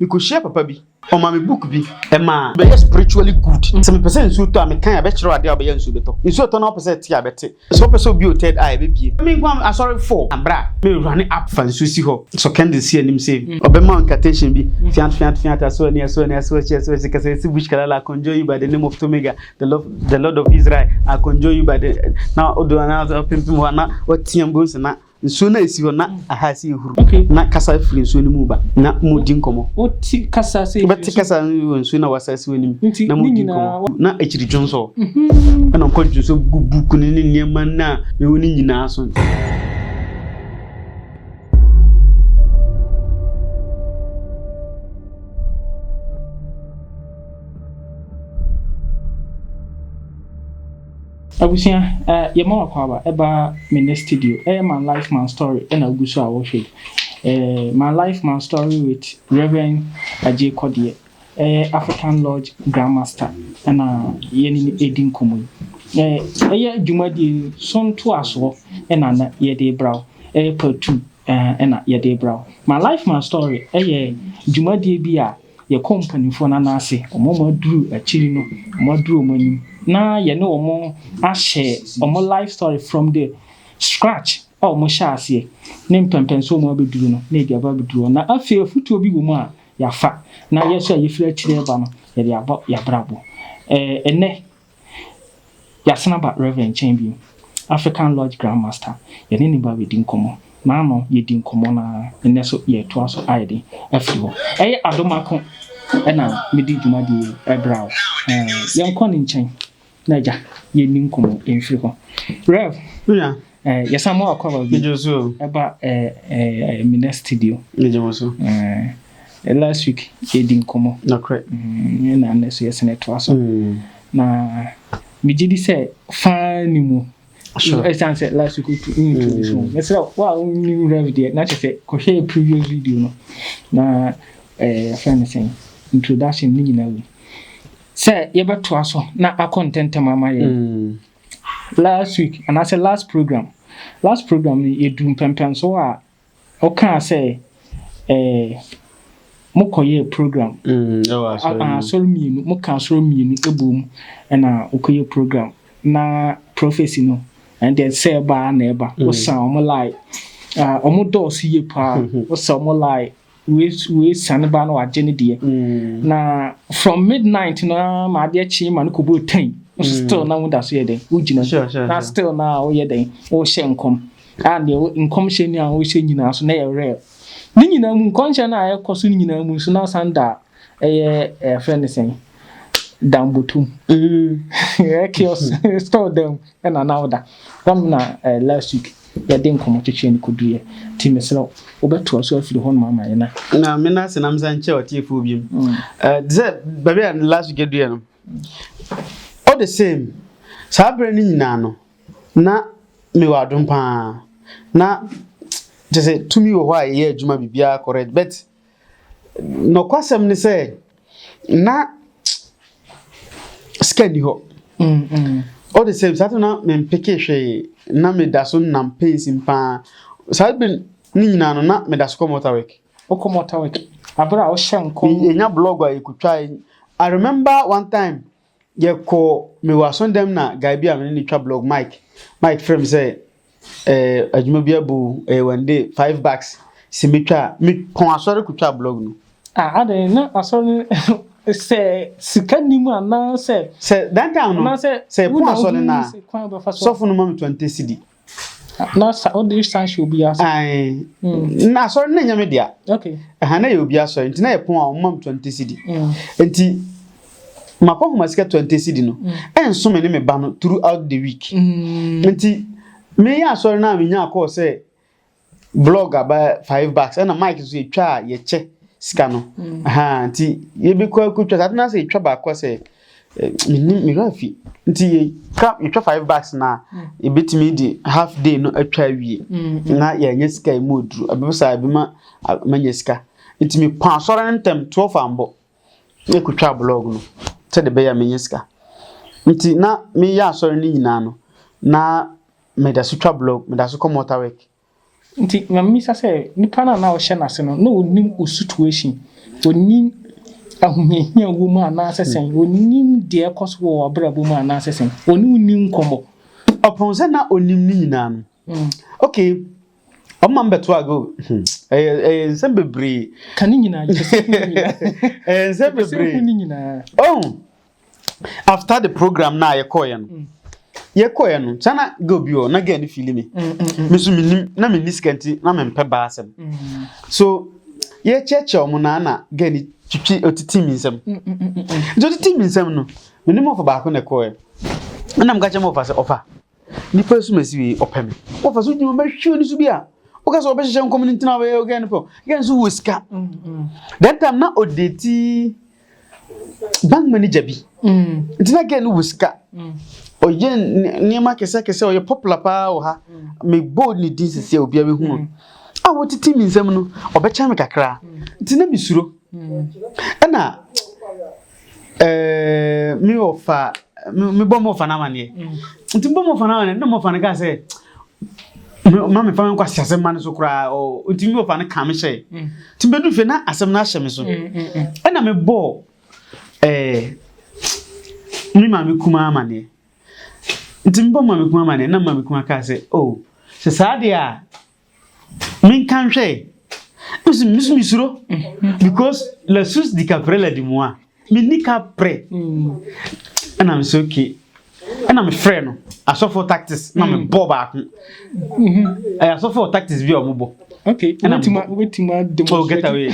Mekɔhyia papa bi, ɔma me book bi, ɛma bɛyɛ spiritually good. Sɛ mepɛ sɛ nsuo tɔ a, mekan a, ɛbɛkyerɛ wo adeɛ a wobɛyɛ a nsuo bɛtɔ. Nsuo tɔ na wopɛ sɛ ɛte a, ɛbɛte. Sɛ wopɛ sɛ obue wo third eye a, ɛbɛbue. Me nko ara asɔre four berɛ a me runne up fa nsuo si hɔ, sɔ candle si anim sei, ɔbɛma wo incantation bi, fiat fiat fiat, aso ani, aso ani, aso akyi, aso akyi, kasa esi bush kalala, I conjure you by the name of Tomega, the love, the Lord of Israel, I conjure you by the, na wode na wopempem hɔ a na wateam bohu sɛ na Nsuo no a ɛsi hɔ na aha ase rehuru, na kasa firi nsuo no mu reba, na moredi nkɔmmɔ. Wote kasa sɛ ɛfiri Wobɛte kasa wɔ nsuo no a wɔasa asi hɔ no mu, na moredi nkɔmmɔ. Na akyiri dwonsɔ, ɛna ɔkɔ dwonsɔ gu book no ne nneɛma no a mewɔ no nyinaa so. Abusua eh yɛma wo akwaaba ɛba me nɛ studio ɛyɛ my life my story ɛna wogu so a wohwɛ yi eh my life my story with Rev Adjei Kɔdeɛ ɛyɛ African Lodge Grand Master ɛna yɛne no ɛdi nkɔmmɔ yi eh ɛyɛ dwumadie yi so ntoasoɔ ɛna na yɛde bra wo ɛyɛ part 2 eh ɛna yɛde bra wo my life my story ɛyɛ dwumadie bi a Yɛkɔ mpanimfoɔ no anan ase, wɔn a wɔaduru akyiri no, wɔaduru wɔn anim, na yɛne wɔn ahyɛ wɔn life story from the scratch a wɔhyɛɛ aseɛ ne mpɛnpɛnsoɔ a wɔabɛduru no, na yɛde aba abɛduru hɔ. Na afei afotuo bi wɔ mu a yɛafa, na yɛn nso a yɛfiri akyire reba no, yɛde abɔ yɛn abrabɔ. Ɛɛ, ɛnnɛ, Yɛasan aba Rev. Nkyɛn bio, African Lodge Grand Master, yɛne no ba abɛdi nkɔmmɔ. N'ano yɛdi nkɔmmɔ no ara, nnɛ nso yɛretoa so ayɛ den afiri hɔ. Ɛyɛ adom ako na mede dwumadie yi rebrɛ wo. Yɛnkɔ ne nkyɛn na agya yɛnni nkɔmmɔ mfiri hɔ. Rev. Nua. Yɛsan ma wakɔ aba bio. Megye wo so o. Ɛba Mina studio. Megye wo so. Last week yɛdi nkɔmmɔ. Nokorɛ. Ɛna nnɛ nso yɛsan ɛtoa so. Na megye di sɛ faa ni mu. Ɛsiane sɛ last week wotu introduce mu. Mesrɛ wo a wonnim Rev deɛ na kyerɛ sɛ kɔhwɛ previous video no na yɛfrɛ no sɛn introduction ne nyinaa wom. Sɛ yɛbɛtoa so na akɔ ntɛntɛm ama yɛn. Last week anaasɛ last program last program no yɛduru mpɛmpɛnso a Ɔkaa sɛ, Ɛɛ, mokɔyɛɛ program. Ɛwɔ asɔre mu. Asɔre mmienu, moka asɔre mmienu boom ɛna wokɔyɛ program. Na prophecy no, ɛno deɛ sɛ ɛba ara na ɛba. Wosa wɔn lie. Wɔn dɔɔso yie paa. Wosa wɔn lie. Wei wei sane ba na wagye ne deɛ. Na from midnight no ara ma adeɛ kyee ma no kɔbɔɔ ten. Nso still na woda so yɛ dɛn? Wogyina mu. Na still na woyɛ dɛn? Wohyɛ nkɔm. A deɛ nkɔmhyɛ ni a wɔhyɛ nyinaa so na ɛyɛ real. Ne nyinaa mu nkɔmhyɛ no a ɛkɔ so no nyinaa mu nso na asan da ɛyɛ ɛfrɛ no sɛn dambotom. Ɛyɛ kiosk store dam ɛna na woda. Hɔ na last week yɛde nkɔmɔ twetwe no kɔduiɛ. Nti mesrɛ wo wobɛtoa so afiri hɔ nom ama yɛn na. Na me na ase na mesan nkyɛ ɔtiefoɔ biom. Te sɛ baabi a last week yɛduiɛ no, all the same saa berɛ no nyinaa no na Mewɔ adom paa. Na kyerɛ sɛ tumi wɔ hɔ a yɛyɛ adwuma biribiara correct but nɔkwasɛm ne sɛ na sika nni hɔ. All the same saa na mempeke hwee na meda so nam pains mu paa. Saa bere ne nyinaa no na meda so kɔ mortar work. Wokɔ mortar work abere a wohyɛ nkɔm. Yɛnya blog a yɛkotwa. I remember one time Yɛkɔ mewɔ asɔndɛm na guy bi a me ne no twa blog Mike Mike frɛ me sɛ eh, adwuma bi abu ɛyɛ eh, one day $5 sɛ metwa a mepɔn asɔre kotwa blog no. Ah, adɛn na asɔre no sɛ sika nni mu anaa sɛ. Sɛ that time no sɛ yɛpɔn asɔre no a sɔfo no ma me 20 cedi. Na sa wode san hyɛ obi ase. Ae. Mm. Na asɔre no nyɛ me dea. Okay. Ɛha na yɛ obi asɔre nti na yɛ pɔn a wɔma me 20 cedi. Mm. Nti makɔ homa sika 20 cedi no. Mm. Ɛnso me ne me ba no throughout the week. Mm. Nti meyɛ asɔre no a menya akɔɔ sɛ blog aba $5 ɛna mic nso yɛtwa a yɛkyɛ sika no. Mm. Aha nti yɛbɛkɔ akɔtwa saa na sɛ yɛtwa baako sɛ Mennim, me werɛ afi. Nti yɛtwa yɛtwa $5 na yɛbɛtumi de half day no atwa awie na yɛanya sika a ɛmu aduru. Ɛbɛba saa ɛbɛma manya sika. Nti mekɔ asɔre no ntɛm 12 ambɔ na kɔtwa blog no sɛdeɛ ɛbɛyɛ a menya sika. Nti na meyɛ asɔre no nyinaa no na meda so twa blog, meda so kɔ mortar work. Nti ma mimisa sɛ, nipa no a na ɔhyɛ n'ase no, na onim wo situation? Ɔnnim ahohiahia a wɔ mu anaasɛ sɛn? Ɔnnim deɛ ɛkɔ so wɔ w'abrabɔ mu anaasɛ sɛn? Ɔne wo nni nkɔmmɔ? Ɔpɔn sɛ na ɔnim ne nyinaa no. Okay, ɔma m bɛto ago. Ɛyɛ ɛyɛ nsɛm bebree. Ka ne nyinaa, yɛpɛ sɛ hu ne nyinaa. Ɛyɛ nsɛm Yɛpɛ sɛ hu bebree. ne nyinaa. Oh, after the program na yɛkɔɔyɛ no, yɛkɔɔyɛ no, saa na girl bi wɔ na girl no feel me. Me nso menim na menni sika nti na mempɛ baa asɛm. So yɛkyerɛkyerɛ ɔmo na na girl no twitwi otiti mi nsɛm. Nti otiti mi nsɛm no, menim ɔfa baako na ɛkɔɔyɛ. Ɛna meka kyerɛ me ɔfa sɛ, ɔfa, nipa so masi wei ɔpɛ me. Ɔfa so gyina ɔbɛhwɛ oni so bi a woka sɛ ɔbɛhyehyɛ nkɔm no ntina ɔbɛyɛ girl no pɛ. Girl nso wɔ sika. That time na ɔdate bank manager bi. Nti na girl no wɔ sika. Ɔyɛ nneɛma kɛseɛ kɛseɛ, ɔyɛ popular paa wɔ ha. Mebɔ ne din sisi a obiara bɛhu no. A wɔtete mi nsɛm no, ɔbɛkyɛn me kakra. Nti na mesuro. Ɛna me ɔfa mebɔ mo ɔfa no amanneɛ. Nti mebɔ mo ɔfa no amanneɛ na mo ɔfa no kaa sɛ ma mefa me nkɔ asɛm ma no so koraa ɔ nti me ɔfa no ka me hyɛ. Nti mbɛdu fie na asɛm no ahyɛ me so. Ɛna mebɔɔ me maame kumaa amanneɛ. Nti mebɔ maame kumaa amanneɛ na maame kumaa kaa sɛ, oh, sɛ saa deɛ a menka nhwɛ. Nso nso mesuro because la source di caprella di moi. Menni kaprɛ. Ɛna me sɛ okay. Ɛna mefrɛ no asɔfo tactics na mebɔ baako. Ɛyɛ asɔfo tactics bi a ɔmo bɔ. Okay, Ɛna wobɛtumi wobɛtumi Oh, get away.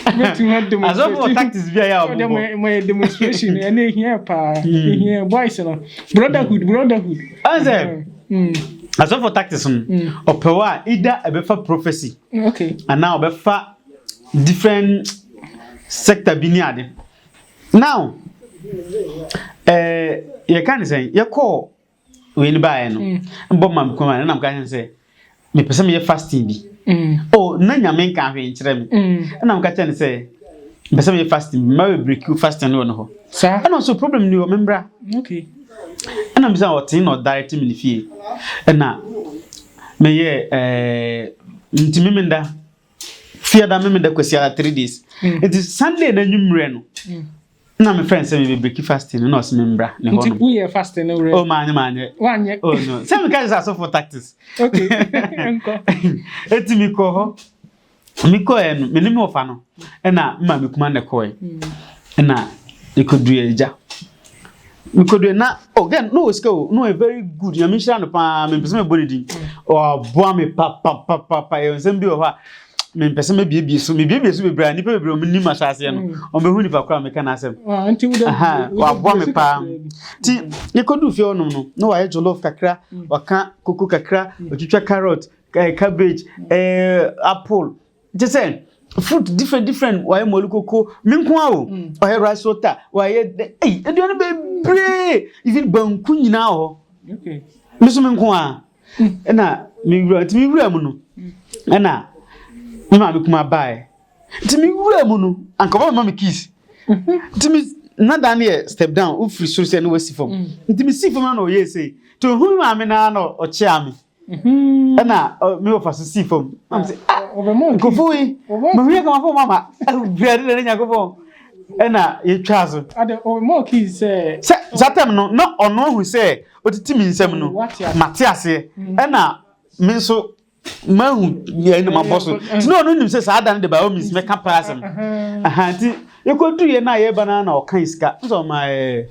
Wobɛtumi ademonstrate. Asɔfo tactics bi a yɛ a ɔmo bɔ. Mo yɛ demonstration ɛna ehia paa. Ehia boys no. Brotherhood, brotherhood. Ɔn sɛ asɔfo tactics no, ɔpɛ wɔ a either ɛbɛfa prophecy anaa ɔbɛfa different sector bi ne ade. Now, yɛka ne sɛn, yɛkɔɔ wei no baeɛ no, mbɔ ma mekɔn a ɛna meka kyerɛ no sɛ mepɛ sɛ meyɛ fasting bi. Oh, na Nyame nka hwee nkyerɛ me. Ɛna meka kyerɛ no sɛ mepɛ sɛ meyɛ fasting bi, mma bɛbreak fasting no wɔ ne hɔ. Saa. Ɛna ɔsɛ problem ni hɔ, membra. Ɛna bisa ɔtee na ɔdirect me ne fie. Ɛna meyɛ nti memenda fiada, memenda, Kwasiada, 3 days. Nti Sunday na anwummerɛ no na me friend sɛ mebe break fasting no na ɔsɛ membra ne hɔ Nti no. woyɛ fasting no werɛ? Oh, maanyɛ maanyɛ. Wanyɛ. Oh no, sɛ meka kyerɛ sɛ asɔfo tactics. Okay. Nkɔ. Eti mekɔ hɔ, mekɔɛ no, me ne me ɔfa no ɛna mma me kuma na ɛkɔɛ. Ɛna yɛkɔduru agya, mekɔduru na oh, girl no wɔ sika o, no ɔyɛ very good, Nyame nhyira no paa. Mempɛ sɛ mebɔ ne din, ɔboa me papapapapa. Ɛyɛ nsɛm bi wɔ hɔ a mempɛ sɛ mebiebie so, mebiebie so bebree a nnipa bebree a ɔmo nim ahyɛaseɛ no, ɔmbɛhu nipa koro a meka n'asɛm. Ah, nti wode Aha, waboa me paa. Nti yɛkɔduru fie hɔnom no na wayɛ jollof kakra, waka koko kakra, otwitwa carrot, cabbage, apple, kyɛ sɛ fruit different different, wayɛ mɔli koko, me nko a o, ɔyɛ rice water, wayɛ dɛ ɛyi aduane bebree, even banku nyinaa wɔ hɔ. Me so me nko a ɛna me wura. Nti me wura mu no ɛna me maame kuma baeɛ. Nti me wura mu no, anka ɔbɛma me keys. Nti me na dan no yɛ step down, wofiri soro sɛ ne wasi fam. Nti me si fam na ɔyɛ sei nti ohun me maame naa na ɔkyea me. Ɛna me wɔfa so sii fam na me sɛ, ah, Ɔbɛma wo nkurɔfoɔ yi mahu yɛ kamafo mama awurade na ne Nyankopɔn. Ɛna yɛtwaa so. Ade ɔbɛma wo keys sɛ sɛ saa time no na ɔno ahu sɛ ɔtete mi nsɛm no. Wate ase. Mate aseɛ. Ɛna me nso mahu yɛn na mabɔ so nti na ɔno nim sɛ saa da no de by all means mɛka paa asɛm. Aha, nti yɛkɔduru yɛ no a yɛba no a na ɔka sika nso ɔma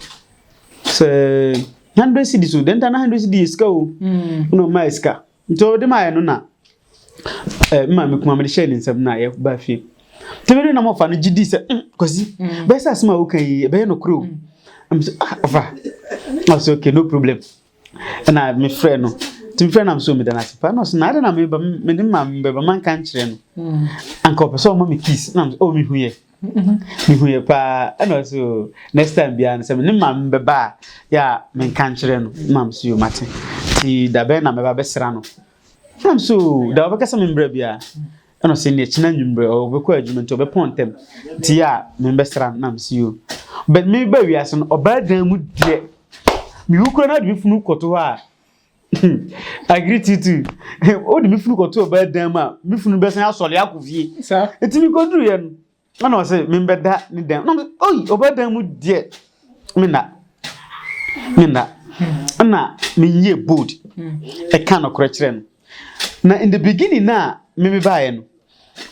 sɛ 100 cedis o. Then na 100 cedis yɛ sika o. Na ɔma yɛ sika nti ɔde maa yɛ no na mma me kuma mede hyɛɛ ne nsam na yɛba fie. Nti bɛde na mɔfa no gye di sɛ Kwasi bɛyɛ sɛ asɛm a woka yi ɛbɛyɛ nokorɛ o. Ɛm sɛ, ah, ɔfa ɔsɛ okay, no problem. Ɛna mefrɛ no nti mefrɛ no am so meda no ase paa na ɔsɛ na ade na meba mede ma mebɛba manka nkyerɛ no anka ɔpɛ sɛ ɔma me kiss na oh, mehu yɛ mehu yɛ paa. Ɛna ɔsɛ oh, next time biara no sɛ mene ma mebɛba a yɛ a menka nkyerɛ no ma m so yɛ mate. Nti da bɛn na mɛba bɛsra no? Na m so da wɔbɛka sɛ membrɛ biara. Ɛna ɔsɛ neɛ kyena nwummerɛ ɔbɛkɔ adwuma nti ɔbɛpɔn ntɛm nti yɛ a membɛsra no. Na m so yɛ but meba wiase no ɔbaa dan mu deɛ mewu kora no ade me funu kɔto hɔ a. I greet you too. Wode me funu kɔto ɔbaa dan mu a, me funu bɛsan asɔre akɔ fie. Nti mekɔduruiɛ no, ɛna ɔse membɛda ne dan mu. Na ɔse, oi, ɔbaa dan mu deɛ, menna. Menna. Ɛna menyɛɛ bold ɛka nokorɛ kyerɛ no. Na in the beginning na me mebaeɛ no,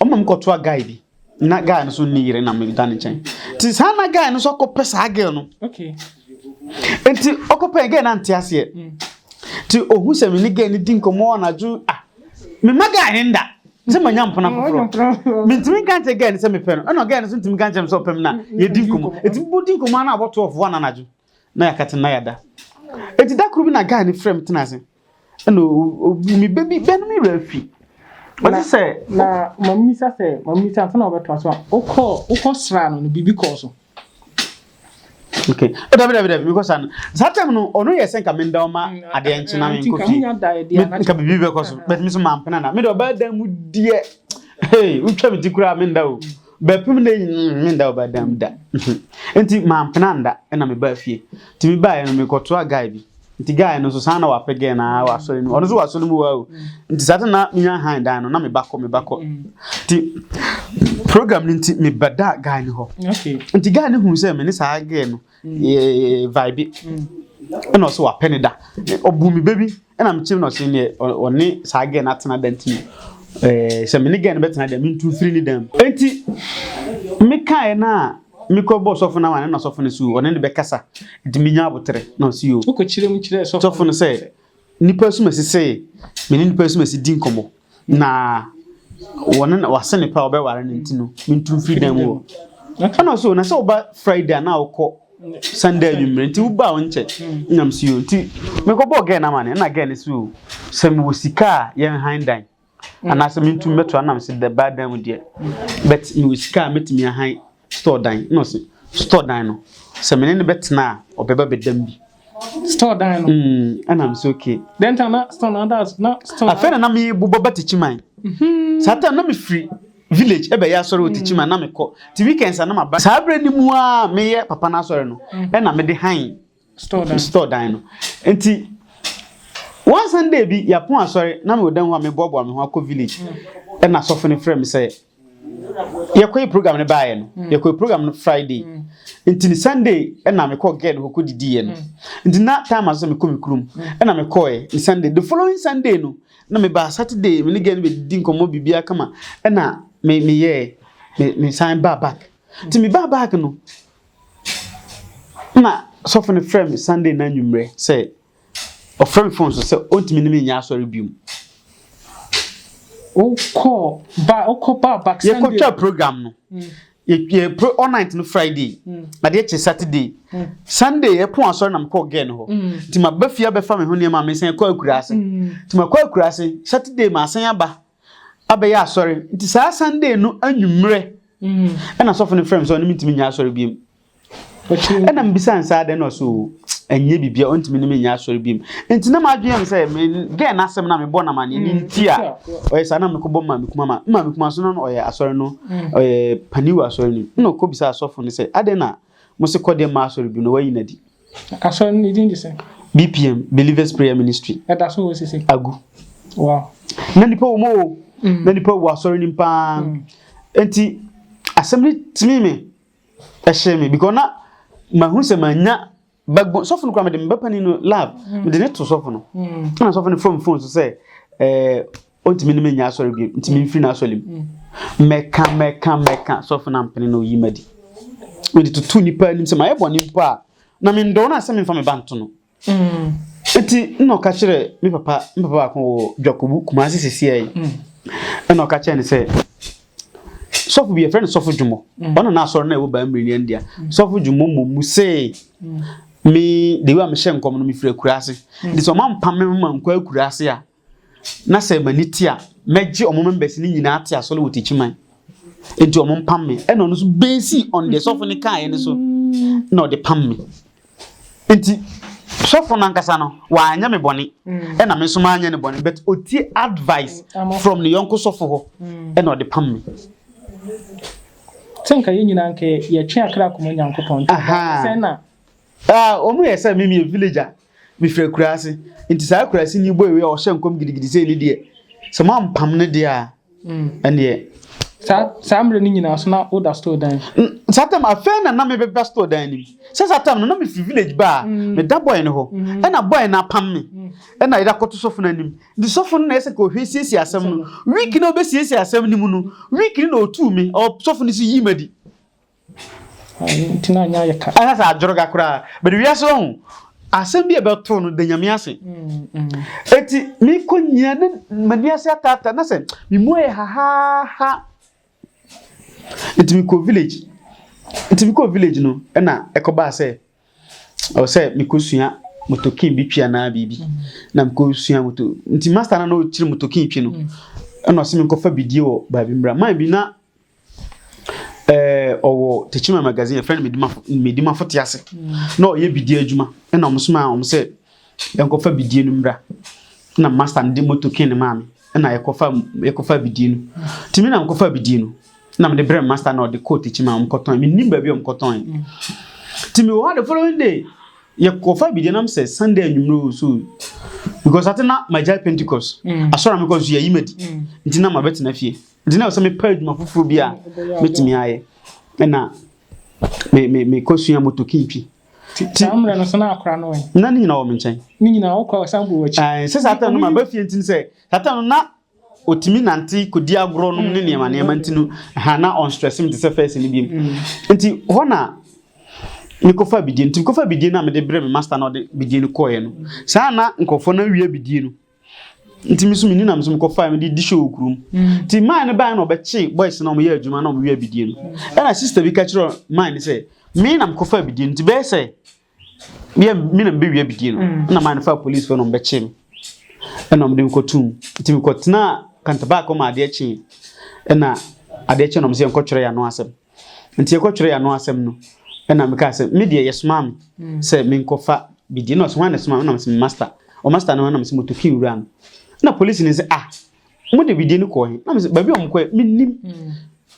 ɔma me kɔtoa guy bi. Na guy no so nni yere na meda ne nkyɛn. Nti saa na guy no so akɔpɛ saa girl no. Okay. Nti ɔkɔpɛ girl no ante aseɛ. Nti ohu sɛ me ne girl no di nkɔmmɔ anadwo ah mema guy no nda sɛ manya mpena foforɔ. Mentumi nka nkyerɛ girl no sɛ mepɛ no ɛna girl no so ntumi nka nkyerɛ me sɛ ɔpɛ me na yɛdi nkɔmmɔ. Nti mobɔ di nkɔmmɔ na abɔ 12 1 anadwo na yɛakate na yɛada. Nti da koro bi na guy no frɛ me tena ase. Ɛna obu me bɛ bi bɛ no me werɛ afi. Ɔte sɛ. Na mamisa sɛ mamisa ansa na wɔbɛtoa so a wokɔ wokɔ sraa no no biribi kɔɔ so. Okay. Oh, dabi dabi dabi mekɔ saa no. Saa time no ɔno yɛ sɛ nka menda ɔma mm, adeɛ nkye na menkɔ fie. Nka biribi bɛkɔ so. But me so mampena na. Me de ɔbaa dan mu deɛ. Hey, wotwa me ti koraa menda o. Bɛpem na mm, menda ɔbaa dan mu da. Nti mampena nda ɛna mebaa fie. Nti mebaeɛ no mekɔtoa guy bi. Nti guy no nso saa na wapɛ girl na wɔ asɔre no ɔno nso wɔ asɔre mu wa o nti saa na menya han dan no na me ba kɔ me ba kɔ nti program no nti me ba da guy no hɔ nti guy no hu sɛ me ne saa girl no yɛ vibe ɛna ɔsɛ wapɛ ne da ɔbu me baby ɛna me kyerɛ no ɔsɛ neɛ ɔne saa girl no atena da nti ɛɛ sɛ me ne girl no bɛtena da mentu mfiri ne dan mu nti mekaeɛ no a Mekɔ bɔɔ sɔfo no amanneɛ na sɔfo no so ɔne no bɛkasa nti menya aboterɛ na ɔse yoo. Wokɔ kyerɛ mu kyerɛɛ sɔfo no sɛ nipa asumasi se me ne nipa asumasi di nkɔmmɔ na wɔne no wase ne pɛ a ɔbɛware no nti no mentu mfiri dan mu hɔ. Ɛna ɔse oo na sɛ woba Friday a na wokɔ Sunday anwummerɛ nti woba a wonkyɛ na mese yoo nti mekɔ bɔɔ girl no amanneɛ na girl no se oo sɛ mewɔ sika a yɛnhan dan. Anaasɛ mentumi mɛto anam sɛ da baa dan mu deɛ but mewɔ sika a mɛtumi ahan store dan na ɔse store dan no sɛ mene no bɛtena a ɔbɛba bɛdam bi store dan no ɛna mesɛ okay then time na store na that's na store afei na na mebobɔ ba Techiman saa time na mefiri village ɛbɛyɛ asɔre wɔ Techiman na mekɔ ti weekends a na maba saa berɛ no mu a meyɛ papa no asɔre no ɛna mede han store dan no nti one Sunday bi yɛapɔn asɔre na mewɔ dan hɔ a meboaboa me ho akɔ village ɛna sɔfo no frɛ me sɛ yɛkɔyɛ program no baeɛ no mm. yɛkɔyɛ program no Friday mm. nti ne Sunday ɛna mekɔ girl hɔ kɔdidiiɛ no mm. nti na time aso sɛ mekɔ me kurom ɛna mekɔɛ ne Sunday the following Sunday no na mebaa Saturday me ne girl no bɛdidi nkɔmmɔ biribiara kama ɛna me meyɛɛ me me san baa back nti mebaa back no Nna sɔfo no frɛ me Sunday n'anwummerɛ sɛ ɔfrɛ me phone so sɛ ɔntumi ne me nyɛ asɔre biom. Wokɔ ba wokɔ ba back Sunday. Yɛkɔtwa program no. Mm. Yɛ yɛ pro all night no Friday. Mm. Adeɛ kye Saturday. Mm. Sunday yɛpɔn asɔre na mekɔɔ girl no hɔ. Mm. Nti maba fie abɛfa me ho nneɛma a mesan kɔ akuraase. Mm. Nti makɔ akuraase Saturday masan aba abɛyɛ asɔre. Nti saa Sunday no anwummerɛ Ɛna sɔfo no frɛ me sɛ ɔne me ntumi nyɛ asɔre biom. Ɛna mebisa no sɛ adɛn na ɔsɛ o ɛnyɛ biribi a ɔntumi ne me nyɛ asɔre biom. Nti na m'adwene yɛ me sɛ me gɛɛ n'asɛm na mebɔ no amaneɛ ne nti a ɔyɛ saa na mekɔbɔ maame kuma ma maame kuma so na ɔyɛ asɔre no ɔyɛ panin wɔ asɔre no mu. Ɛna ɔkɔbisa asɔfo no sɛ adɛn na mo se kɔdeɛ mma asɔre bio na wayi no adi. Asɔre no ne din de sɛn? BPM, Believers Prayer Ministry. Ɛda so wɔ sisi? Agu. Wow. Na nipa wɔ mu o. Mm. Na nipa wɔ asɔre no paa. Mm. Nti asɛm no tumi me ɛhyɛ me because na mahu sɛ manya bagbon sɔfo no kora mede me ba panin no love mm. mede ne to sɔfo no. Mm. Na sɔfo no from phone so sɛ ɛɛ eh, Ɔntumi ne me nyɛ asɔre bio, nti memfiri n'asɔre mu. Mɛka, mɛka, mɛka, sɔfo no ampene na ɔyi m'adi. Mede toto nnipa anim sɛ mayɛ bɔne mpo a, na mendɔ no a sɛ memfa me ba nto no. Nti na ɔka kyerɛ me papa, me papa baako wɔ Dwakobu, Kumasi sesia yi. Ɛna ɔka kyerɛ no sɛ, sɔfo bi yɛfrɛ no sɔfo Dwomɔ. Ɔno na asɔre no a ɛwɔ Baa Mmiri no dea. Sɔfo Dwomɔ mmom mu see me, the way a mehyɛ nkɔm no mefiri akuraase. Nti sɛ ɔma mpam me ma nkɔ akuraase a, na sɛ m'ani te a, mɛgye ɔmo members no nyinaa ate asɔre wɔ Techiman. Nti ɔmo mpam me. Ɛna ɔno nso base on deɛ sɔfo no kaeɛ no so na ɔde pam me. Nti sɔfo no ankasa no, wanyɛ me bɔne. Ɛna me nso manyɛ no bɔne. But otie advice from ne yɔnko sɔfo hɔ ɛna ɔde pam me. Sɛ nka yɛn nyinaa nka yɛtwe akra kɔma Nyankopɔn. Sɛ na Ah, wɔn yɛ sɛ me meyɛ villager. mefiri akuraase nti saa akuraase ni boy wei a ɔhyɛ nkɔm gidigidi sei ne deɛ sɛ moampam no deɛ a ɛneɛ. Saa saa mmerɛ no nyinaa so na woda store dan? Saa tam afei na na mebɛba store dan no mu. Sɛ saa tam no na mefiri village ba a meda boy no hɔ ɛna boy no apam me ɛna yɛde akɔto sɔfo no anim. Nti sɔfo no na ɛsɛ ka ɔhwɛ siesie asɛm no. Week na ɔbɛsiesie asɛm no mu no, week no na ɔtuu me, sɔfo no so yii m'adi. Nti na anyɛ ayɛ ka. Ɛsɛ sɛ adworoga koraa. But wiase wahu, asɛm bi a ɛbɛto no da Nyame ase. Eti mekɔ nyia ne m'ani ase ataata na sɛ me mu ayɛ hahaha. Nti mekɔ village. Nti mekɔ village no ɛna ɛkɔbaa sɛ ɛwɔ sɛ mekɔsua motokin bi twi anaa biribi. Na mekɔsua moto. Nti master no na ɔkyerɛ motokin twi no. Ɛna ɔsɛ menkɔfa bidie wɔ baabi mmra. Man bi na ɔwɔ Techiman magazine yɛfrɛ no Medimafo Medimafo te ase na ɔyɛ bidie adwuma ɛna wɔn somaa wɔn sɛ yɛnkɔfa bidie no mmra na master no de moto kin no maa me ɛna yɛkɔfa yɛkɔfa bidie no nti me na mekɔfa bidie no na mede brɛ master na ɔde kɔɔ Techiman wɔn kɔtɔn menim baabi a wɔn kɔtɔn nti mewɔ hɔ the following day yɛkɔfa bidie nam sɛ Sunday anwummerɛ o so because ate na magyae Pentecost asɔre a mekɔ nso yɛyi madi nti na mabɛtena fie. Nti na ɛwɔ sɛ mepɛ adwuma foforɔ bi a mɛtumi ayɛ. Ɛna me me mekɔsua motokin twi. Saa mmerɛ no so na akora no ɛ? Na ne nyinaa wɔ me nkyɛn. Ne nyinaa wokɔ a ɔsan gu w'akyi? Ɛɛ sɛ saa time no maba fie nti sɛ saa time no na ɔtumi nante kɔdi agorɔ nom ne nneɛma nneɛma nti no ha na ɔnstress me te sɛ first no biom. Nti hɔ na mekɔfa bidie nti mekɔfa bidie no a mede brɛ me master na ɔde bidie no kɔɔeɛ no saa na nkurɔfoɔ no awie bidie no. Nti me so menni na me so mekɔfae mede di show wɔ kurom. Nti man no bae na ɔbɛkye boys na wɔyɛ adwuma na wɔyɛ abidie no. Ɛna sister bi ka kyerɛ man no sɛ me na mekɔfa abidie no nti bɛyɛ sɛ yɛ me na mebɛwie abidie no. Ɛna man no faa police fo na wɔbɛkye me. Ɛna wɔde me kɔtum. Nti mekɔtenaa Kantabaako ma adeɛ kyee. Ɛna adeɛ kyee na wɔn sɛ yɛnkɔtwerɛ yɛn ano asɛm. Nti yɛkɔtwerɛɛ ano asɛm no, ɛna mekaa sɛ, me deɛ yɛsomaa me sɛ menkɔfa bidie. Ɛna ɔse, hwan na ɛsomaa wo? Ɛna mese, me master. Ɔ master no hwan? Ɛna mese, motokin wura no. Ɛna polisini no se, ah, mode bidie no kɔɔ he? Ɛna mese, baabi a wɔkɔɛ, mennim.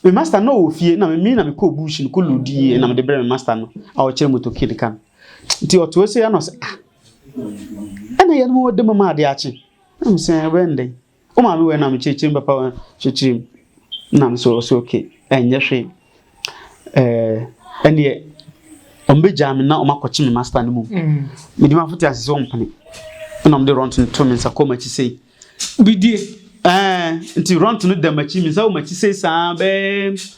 Me master no ɔwɔ fie, na me na mekɔɔ bush no kɔ loadie, ɛna mede brɛɛ me master no a ɔkyerɛ motokin ka no. Nti ɔte hɔ sei, ɛna ɔse, ah, ɛna yɛn mo de mama adeɛ akye. Ɛna mese, ɛbɛyɛ ne dɛn? Wo maame wei na mekyerɛkyerɛ mu papa wei kyerɛkyerɛ mu na me so ɔsɛ okay ɛnyɛ hwee ɛɛ ɛneɛ wɔn bɛgyaa me na wɔn akɔkye me master no mu mede ma fote ase sɛ wɔn mpene ɛna wɔn de rɔnt no to me nsa kɔ m'akyi sei bidie ɛɛ nti rɔnt no da m'akyi me nsa wɔ m'akyi sei saa bɛɛ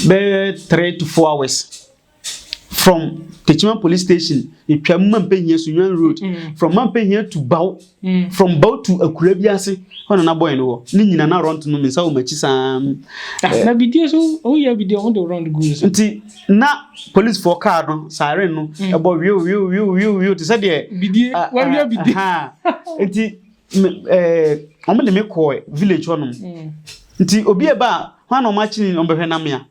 bɛɛ 3 to 4 hours from Techiman police station etwam Mampehia Sunyani road from Mampehia to Bau from Bau to akura bi ase hɔ na na boy no wɔ ne nyina na rɔnt no me nsa wɔ m'akyi saa. Na bidie so woyɛ bidie ɔmo de rɔnt gu so. Nti na policefoɔ car no siren no ɛbɔ wiu wiu wiu wiu wiu te sɛ deɛ bidie wawia bidie. Nti ɛɛ ɔmo de me kɔɔ village hɔnom nti obi ɛba a hwan na ɔmo akyi ne ɔmo bɛhwɛ na mea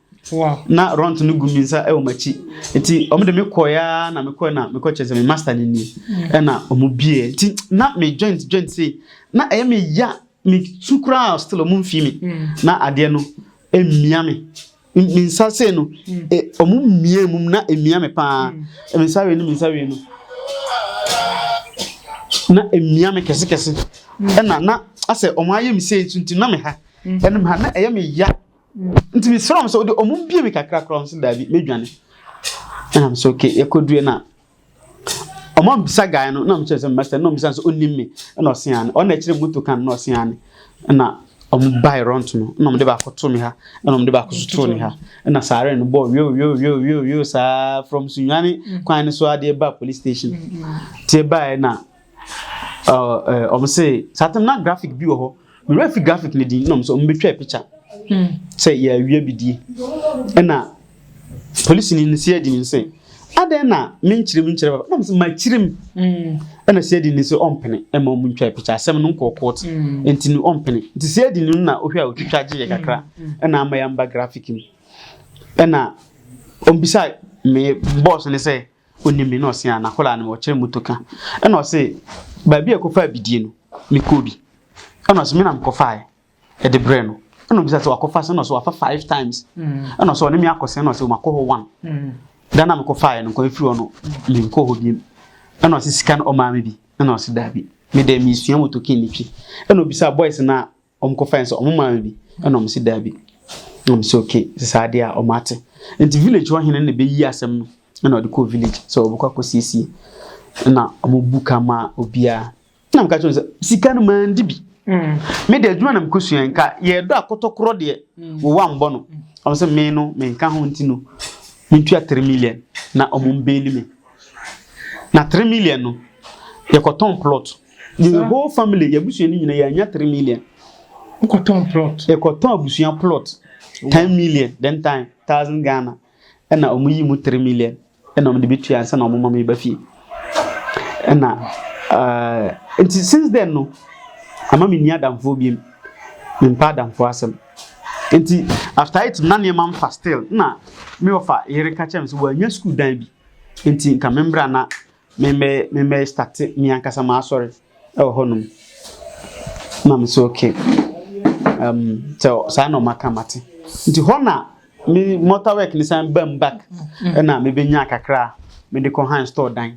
na rɔnt no gu mi nsa ɛwɔ m'akyi nti ɔmo de me kɔɔ ya na me kɔɔ na me kɔ kyerɛ sɛ me master ne nie ɛna ɔmo bie nti na me joint joint sei na ɛyɛ me ya me su koraa still ɔmo nfi mi na adeɛ no emia me me nsa sei no ɔmo mia mu na emia me paa me nsa wei no me nsa wei no na emia me kɛse kɛse ɛna na asɛ ɔmo ayɛ me sei nso nti na me ha ɛnum ha na ɛyɛ me ya nti me srɛ ɔmo sɛ ɔde ɔmo bie me kakra koraa ɔmo sɛ daabi medwane ɛna me sɛ okay yɛkɔdue na ɔmo ambisa guy no na ɔmo kyerɛ sɛ master na ɔmo bisa sɛ ɔnim me ɛna ɔse ane ɔna ɛkyerɛ moto kan na ɔse ane ɛna ɔmo bae rɔnt no ɛna ɔmo de baako to me ha ɛna ɔmo de baako so too ne ha ɛna siren no bɔɔ wio wio wio wio wio saa from Sunyani kwan no so adeɛ ba police station tie baeɛ na ɛɛ ɔmo se saa tam na graphic bi wɔ hɔ mewura fi graphic ne din na ɔmo sɛ ɔmo betwa picture sɛ yɛawia bi die ɛna polisi ni no si adi ne sɛ adɛn na menkyerɛ mu nkyerɛ papa na mesɛ makyerɛ mu ɛna si adi ne sɛ ɔmpene ɛma ɔmo ntwa picture asɛm no nkɔɔ court nti no ɔmpene nti si adi no na ohwɛ a otwitwa gye yɛ kakra ɛna ama yɛamba graphic mu ɛna ɔmbisa me boss ne sɛ onim me na ɔse a n'akwadaa no ɔkyerɛ moto ka ɛna ɔse baabi a ɛkɔfa abidie no mekɔɔ bi ɛna ɔse me na mekɔfaeɛ ɛde brɛ no ɛna obisa sɛ wakɔfa sɛ ɛna ɔsɛ wafa five times ɛna ɔsɛ ɔne me akɔ sɛ ɛna ɔsɛ ɔmakɔ hɔ one da na mekɔfaeɛ no nkɔ efiri hɔ no menkɔ hɔ biem. Ɛna ɔse sika no ɔmaa me bi. Ɛna ɔse daabi, me deɛ mesua motokin no twi. Ɛna obisaa boys no a ɔmo kɔfae no sɛ ɔmo maa me bi. Ɛna ɔmo se daabi. Ɛna ɔmo se okay, sɛ saa deɛ a ɔmo ate. Nti village hɔ hene no na ɛbɛyi asɛm no ɛna ɔde kɔɔ village sɛ ɔbɛkɔ akɔsiesie. Ɛna ɔmo bu ka maa obiara. Ɛna meka kyerɛ no sɛ sika no mandi bi. Me deɛ adwuma na mekɔsua nka yɛdɔ akɔtɔkorɔ deɛ wowɔ ambɔ no. Ɔmo sɛ me no menka ho nti no mentua 3 million na ɔmo mbeeli me. Na 3 million no yɛkɔtɔn plot. The whole family yɛabusua no nyina yɛanya 3 million. Wokɔtɔn plot? Yɛkɔtɔn abusua plot 10 million then time thousand Ghana ɛna ɔmo yi mu 3 million. Ɛna wɔde bɛtua ansa na wɔn ma meba fie. Ɛna ɛɛ nti since then no ama menni adamfoɔ biem. Mempɛ adamfoɔ asɛm. Nti after it na nneɛma mfa still na me wɔfa yere ka kyerɛ me sɛ wɔanya sukuu dan bi nti nka membra na memmɛ memmɛ start me ankasa m'asɔre ɛwɔ hɔnom. Na me sɛ okay. Sɛ saa na ɔmaka mate. Nti hɔ na me mortar work ne san bam back ɛna mebɛnya kakra a mede kɔ han store dan.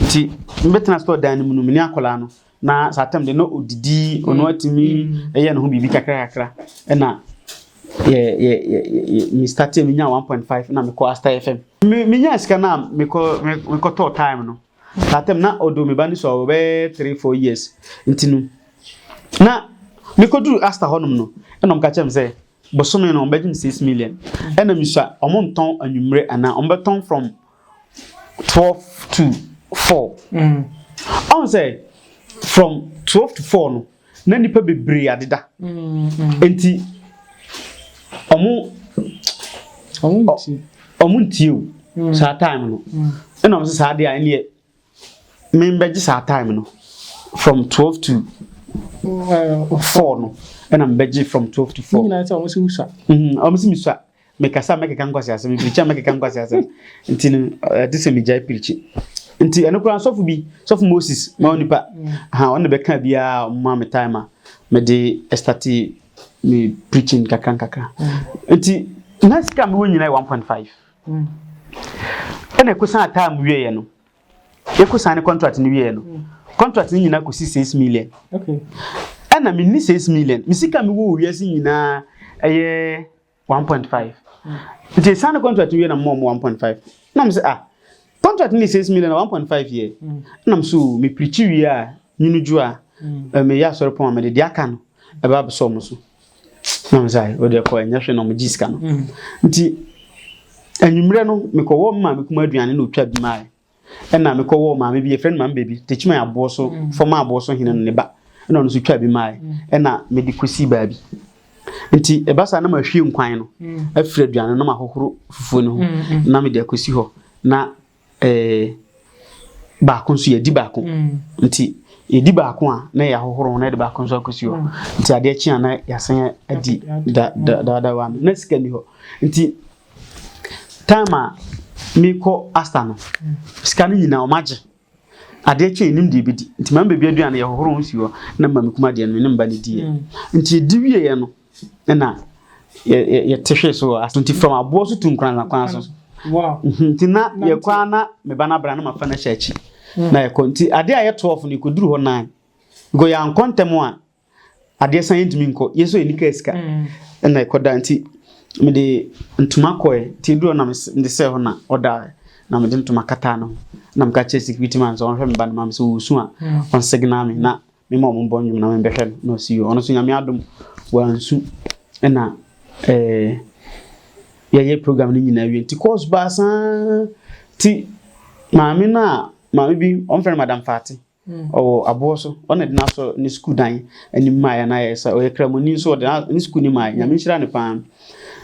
Nti mebɛtena store dan no mu no me ne akwadaa no na saa time de na odidi ɔno atumi ɛyɛ ne ho biribi kakra kakra ɛna yɛ yɛ yɛ me start me nya 1.5 na mekɔ Asta FM. Me menya sika na mekɔ mekɔtɔɔ time no. Saa time na ɔdo me ba no so a ɔbɛyɛ 3 4 years. Nti no na mekɔduru Asta hɔnom no ɛna ɔmo ka kyerɛ me sɛ bosome no ɔmo bɛgye me 6 million. Ɛna misua ɔmo ntɔn anwummerɛ anaa ɔmo bɛtɔn from 12 to 4. Ɔmo sɛ from 12 to 4 no na nipa bebree adeda. Nti ɔmo Ɔmo ntie. Ɔmo ntie o saa time no. Ɛna ɔmo sɛ saa deɛ a ɛneɛ membɛgye saa time no from 12 to 4 no ɛna mbɛgye from 12 to 4. Nyinaa sɛ ɔmo sɛ wusua. Ɔmo sɛ misua mekasa mɛkeka nkwasi asɛm mepirikyi a mɛkeka nkwasi asɛm nti no ɛte sɛ megyae pirikyi. Nti ɛno koraa sɔfo bi, sɔfo Moses ma onipa ha ɔno bɛka biara ɔmo ma me time a mede start me preaching kakra nkakra. Nti na sika mewɔ nyinaa yɛ 1.5. Ɛna ɛkɔsan time wieɛ no yɛkɔsan ne contract no wieɛ no contract no nyinaa kɔsi 6 million. Ɛna menni 6 million. Me sika mewɔ wɔ wiase nyinaa ɛyɛ 1.5. Nti ɛsan ne contract wie na mmɔ ɔmo 1.5. Na mo sɛ ah contract no yɛ 6 million na 1.5 yɛ. Ɛna mo so me preach wie a nwunu dwo a meyɛ asɔre pɔn a mede deɛ aka no ɛbɛ abɛsɔ ɔmo so. Na mo sɛ ayi o deɛ kɔ ɛnyɛ hwee na ɔmo gye sika no. Nti anwummerɛ no mekɔwɔ me maame kuma aduane na otwa bi maa. Ɛna mekɔwɔ maame bi yɛfrɛ no maame baby Techiman aboɔ so fɔm aboɔ so hene no ne ba ɛna ɔno nso twa bi maa. Ɛna mede kɔsi baabi. Nti ɛba saa na mahwie nkwan no afiri aduane no na mahohoro fufuo no ho na mede akɔsi hɔ na baako nso yɛdi baako. Nti yɛdi baako a na yɛahohoro ho na yɛde baako nso akɔsi hɔ. Nti adeɛ kye a na yɛasan adi da da da da wa no na sika ni hɔ. Nti time a mekɔ Asta no sika no nyinaa ɔmo agye. Adeɛ kye anim deɛ ebedi. Nti maame baabi aduane yɛhohoro ho si hɔ na maame kuma deɛ no me ne mba no diiɛ. Nti yɛdi wieɛ no ɛna yɛ yɛ yɛte hwee so wɔ Asta. Nti from aboɔ so to Nkoranza kwan so. Nti na yɛkɔ a na me ba no abra na mafa no ahyɛ akyi. Na yɛkɔ nti adeɛ a yɛ 12 no yɛkɔduru hɔ 9. Because yɛankɔ ntɛm a adeɛ san yɛntumi nkɔ. Yɛ nso yɛnni kaa sika. Ɛna yɛkɔda nti mede ntoma kɔɛ nti eduru hɔ na mede sɛɛ hɔ na ɔdaeɛ. Na mede ntoma kataa ne ho. Na meka kyerɛ security man sɛ ɔnhwɛ me ba no ma me sɛ ɔsu a ɔnsignal me na mema ɔmo mbɔ nnwom na membɛhwɛ no. Na ɔsi ɔno nso Nyame adom wansu. Ɛna yɛyɛ program no nyinaa wie. Nti course baa saa nti maame no a maame bi ɔmfrɛ no Madam Fati. Ɔwɔ aboɔ so ɔna de n'asɔ ne sukuu dan anim maa yɛ na yɛ sɛ ɔyɛ kramoni nso ɔde ne sukuu ni maa yɛ. Nyame nhyira ne paa.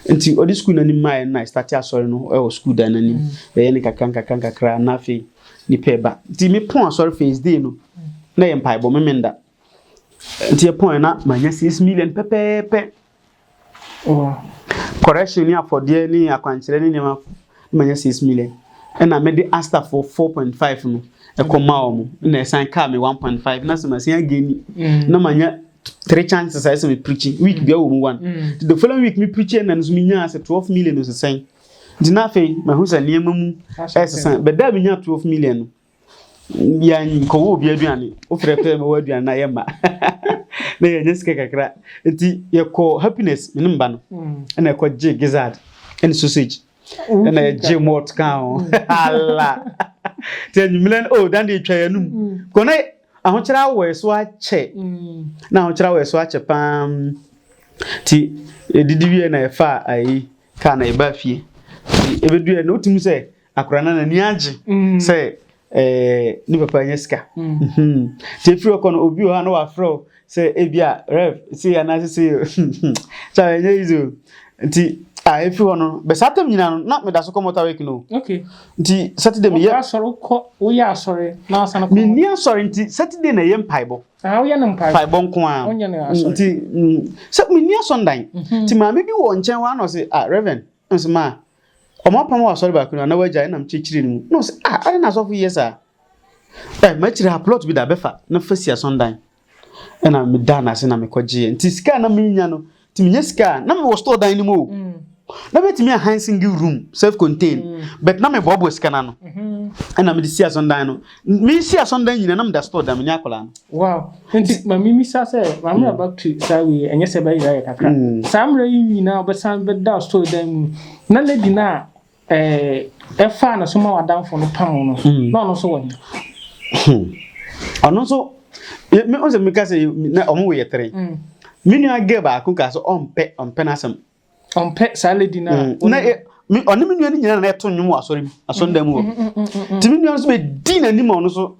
Nti ɔde sukuu n'anim maa yɛ na start asɔre no ɛwɔ sukuu dan n'anim. Yɛyɛ ne kakra nkakra nkakra na afei nipa ɛba. Nti me pɔn asɔre first day no na yɛ mpaebɔ memenda. Nti yɛ pɔn yɛ na manya 6 million pɛpɛɛpɛ. Correction ne afɔdeɛ ne akwankyerɛ ne nneɛma na manya 6 million. Ɛna mede Asta for 4.5 no ɛkɔ maa wɔn na ɛsan kaa me 1.5 na sɛ masan again na manya three chances a ɛsɛ me preach week bia wɔ mu one. Nti the following week me preach na nso me nyaa sɛ 12 million sesɛn. Nti na afei mahu sɛ nneɛma mu ɛsesa. Bɛda a menya 12 million no Yɛnkɔwɔ obi aduane. Wofrɛ pɛ ma wɔ aduane na yɛmma. Na yɛnyɛ sika kakra. Nti yɛkɔ Happiness, me ne mba no. Ɛna yɛkɔgye gizzard ɛne sausage. Ɛna yɛgye malt ka ho. Ala. Nti anwummerɛ no, oh, dan de yɛtwa yɛn anum. Kɔ na ahokyerɛ awɔ yɛ so akyɛ. Na ahokyerɛ awɔ yɛ so akyɛ paa. Nti yɛdidi wie na yɛfa ayi kaa na yɛbaa fie. Nti ɛbɛdu yɛ no, wotumi sɛ akwadaa no n'ani agye sɛ ne papa anya sika. Nti efiri hɔ kɔ no, obi wɔ hɔ a na wafrɛ wo sɛ ebi a rev sei anaasɛ sei o. Kyɛ ɛnyɛ easy o. Nti a efiri hɔ no, bɛ saa tam nyinaa no, na meda so kɔ mortar work no. Nti Saturday meyɛ. Asɔre kɔ, woyɛ asɔre na asan kɔ. Menni asɔre nti Saturday na ɛyɛ mpaebɔ. Ah, woyɛ no mpaebɔ. Mpaebɔ nko ara. Wonyɛ no asɔre. Nti sɛ menni asɔndan. Nti maame bi wɔ nkyɛn hɔ a na ɔse, ah Reverend, nso ma ɔmo apam wɔ asɔre baako no a na wagyae na mekyerɛkyerɛ no mu. Na ɔse, ah adɛn na asɔfo yi yɛ saa? Ɛ makyerɛ ha plot bi da bɛfa na fa si asɔndan. Ɛna medaa n'ase na mekɔgyeeɛ. Nti sika a na menya no, nti menya sika a na mewɔ store dan no mu o. Na mɛtumi ahan single room self contained but na meboaboa sika no ano. Ɛna mede si asɔndan no. Mesi asɔndan nyinaa na meda store dan mu ne akwadaa no. Wow. Nti ma mimisa sɛ, maame mm. back to saa wei, ɛnyɛ sɛ bɛyera yɛ kakra. Saa mmerɛ yi nyinaa wobɛsan bɛda store dan mu na lady no a ɛfaa ne so ma w'adamfo no pam no, na ɔno nso wɔ he? Ɔno nso, me ɔsɛ meka sɛ na ɔmo yɛ tere. Me nua girl baako ka sɛ ɔmpɛ n'asɛm. Ɔmpɛ saa lady no a. Na me ɔne me nua no nyinaa na ɛto nnwom wɔ asɔre mu, asɔredan mu hɔ. Nti me nua no nso bɛdii n'anim a ɔno nso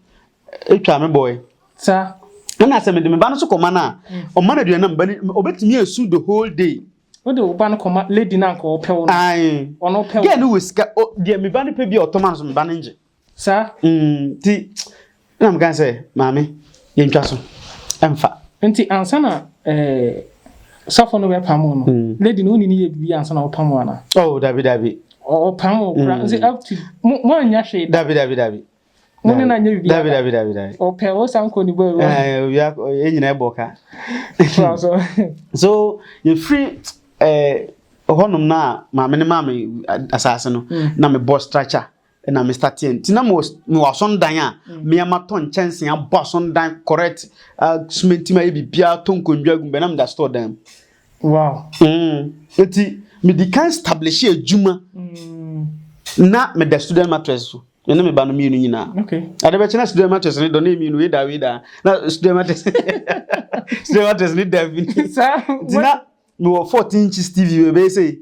atwa me bɔe. Saa. Ɛna sɛ mede me ba no so kɔma no a, ɔma no aduane na me ba no ɔbɛtumi asu the whole day. Wode wo ba no kɔma lady no anka ɔpɛ wo no. Ae. Ɔno pɛ wo. Girl no wɔ sika, deɛ me ba no pɛ bi a ɔtɔ ma no so me ba no ngye. Saa. Nti na meka sɛ maame yɛntwa so ɛmfa. Nti ansa na sɔfo no bɛpam wo no, lady no wone ne yɛ biribi ansa na ɔpam wo anaa? Oh, dabi dabi. Ɔpam wo koraa nti up to mo annya hwee. Dabi dabi dabi. Mo ne no anyɛ biribi. Dabi dabi dabi dabi. Ɔpɛ wo san kɔ ne bɔ awura. Obi akɔ yɛn nyinaa ɛbɔ ka. So yɛfiri hɔnom na maame ne maame asase no na mebɔ structure na me starteɛ nti na mewɔ asɔndan a mmea matɔ nkyɛnsee abɔ asɔndan correct cement ma yɛ biribiara tɔ nkonnwa agu bɛ na meda store dan mu. Wow. Nti medi kan establish adwuma na meda student mattress so. Me ne me ba no mmienu nyinaa. Okay. Ade bɛkyɛ na student mattress ne dɔ na mmienu wei da wei da na student mattress student mattress ne da bi. Saa. Nti na mewɔ 14 inches TV wei bɛyɛ sɛ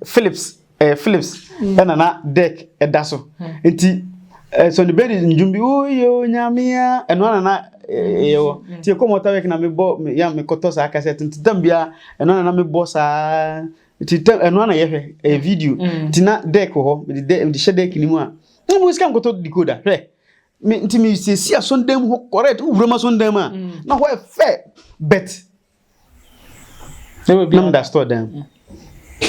Philips Philips ɛna na deck ɛda so. Nti sɔni bɛdi ndwom bi oye onyamea ɛno ana na yɛwɔ. Nti ɛkɔ mɔta wɛk na mebɔ ya mekɔtɔ saa cassette nti tam bia ɛno ana na mebɔ saa nti tam ɛno ana yɛhwɛ ɛyɛ video. Nti na deck wɔ hɔ mede deck mede hyɛ deck ni mu a na mo sika nkɔtɔ decoder hwɛ. Me nti me siesie asɔndan mu hɔ correct wowura mu asɔndan mu a na hɔ yɛ fɛ but na meda store dan mu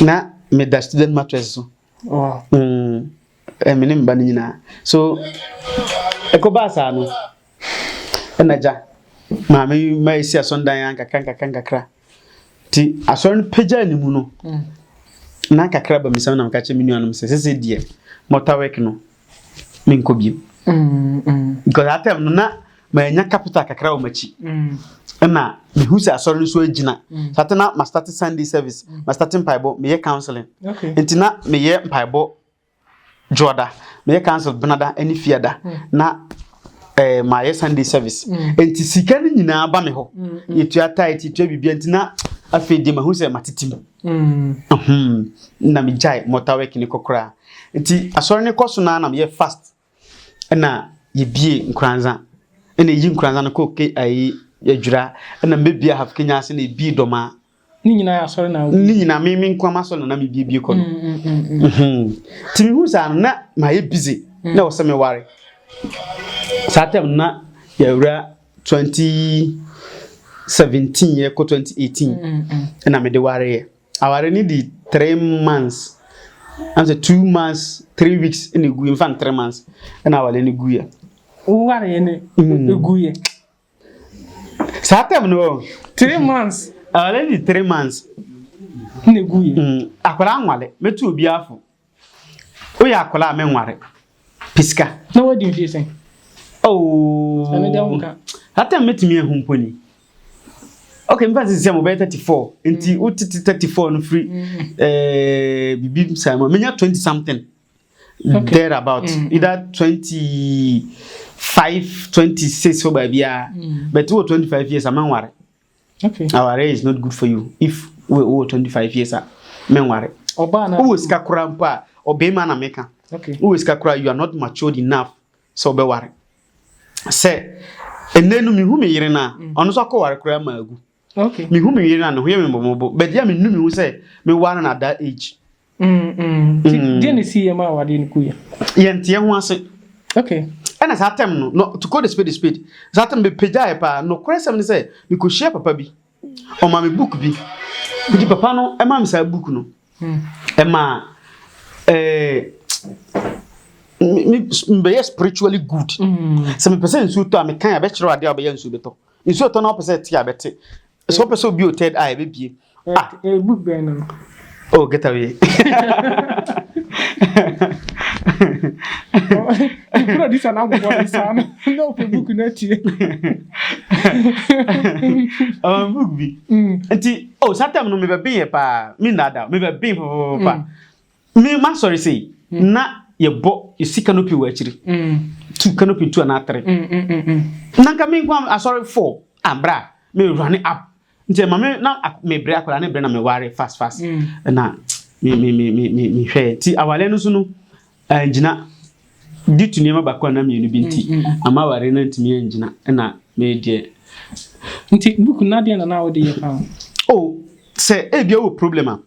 na meda student mattress so. Wow. Me ne me ba no nyinaa so ɛkɔbaa saa no ɛna gya maame ma esi asɔndan a nkakra nkakra nkakra nti asɔre no pagyaa ne mu no na kakra ba me nsam na meka kyerɛ me nuanom sɛ sese deɛ mortar work no menkɔ bio because that time no na manya capital kakra wɔ m'akyi ɛna mehu sɛ asɔre no so agyina saa na ma start Sunday service ma start mpaebɔ meyɛ counseling nti na meyɛ mpaebɔ dwoada meyɛ council benada ne fiada na mayɛ Sunday service nti sika no nyinaa ba me hɔ yɛtua tithe yɛtua biribia nti na afei deɛ mahu sɛ matete mu na megyae mortar work ne kɔ koraa nti asɔre no kɔ so naa na meyɛ fast ɛna yɛbie Nkoranza ɛna ɛyi Nkoranza no kɔ ke ayi adwira ɛna mbɛbie Ahafo Kenya ase na ɛbie Dɔmaa Ne nyinaa yɛ asɔre na ne nyinaa me nko ama asɔre na na mebiebie kɔ no. Nti mehu saa no na mayɛ busy na ɛwɔ sɛ meware. Saa time na yɛwura 2017 yɛkɔ 2018 ɛna mede wareɛ. Aware no di 3 months ansɛ 2 months 3 weeks ɛna ɛguiɛ mfa no 3 months ɛna aware no guiɛ. Wowareɛ no ɛguiɛ? Saa time no. 3 months. Aware no di 3 months. Ɛna ɛguiɛ. Akwadaa nwale mɛtu obiara fo. Woyɛ akwadaa a menware. Pɛ sika. Na wadi mfie sɛn? Oh. Ɛno deɛ wonka. That time mɛtumi ahu mpo ni. Okay, mfa sisi a mobɛyɛ 34. Nti wotete 34 no firi bibi saa mu a, menya 20 something. There about. Either 25, 26 hɔ baabi a. But wɔ 25 years a menware. Aware is not good for you. If wɔ 25 years a menware. Ɔbaa na. Wowɔ sika koraa mpo a, ɔbɛrima na meka. Wowɔ sika koraa, you are not matured enough sɛ wobɛware. Sɛ ɛnɛ no mehu me yere no a, ɔno nso akɔware koraa ma agu. Mehu me yere no a, ne ho yɛ me mmɔbɔ. But yɛ mennu me ho sɛ meware no at that age. Nti deɛ na esi yɛ ma awadeɛ no kuyɛ? Yɛnteɛ ho ase. Ɛna saa time no, no to call the spade a spade, saa time mepagyaeɛ paa. Nokorɛ sɛm ne sɛ mekɔhyia papa bi, ɔma me book bi. Nti papa no ɛma me saa book no, ɛma mebɛyɛ spiritually good. Sɛ mepɛ sɛ nsuo tɔ a, mekan a bɛkyerɛ wo adeɛ a wobɛyɛ nsuo bɛtɔ. Nsuo tɔ na wopɛ sɛ ɛte a bɛte. Sɛ wopɛ sɛ obi o third eye bɛbie. Ah. Book bɛn no? Oh, get away. Producer na abobɔ ne saa no na ɔpɛ book no atie. Book bi. Nti, oh, saa time no mebɛben yɛ paa. Me nnaadaa, mebɛben papapapa. Me ma sɔre sei, na yɛbɔ yɛsi canopy wɔ akyiri. Two canopy, two anaa three. Na nka me nko asɔre four, ambra, me run up. Nti ɛma me na mebrɛ akwadaa ne brɛ na meware fast fast. Na me me me me me mehwɛ. Nti aware no so no, angyina due to nneɛma baako anaa mmienu bi nti, ama aware no ntumi angyina ɛna me deɛ. Nti book no adeɛ na na wode yɛ paa? Oh, sɛ ebia wɔ problem a,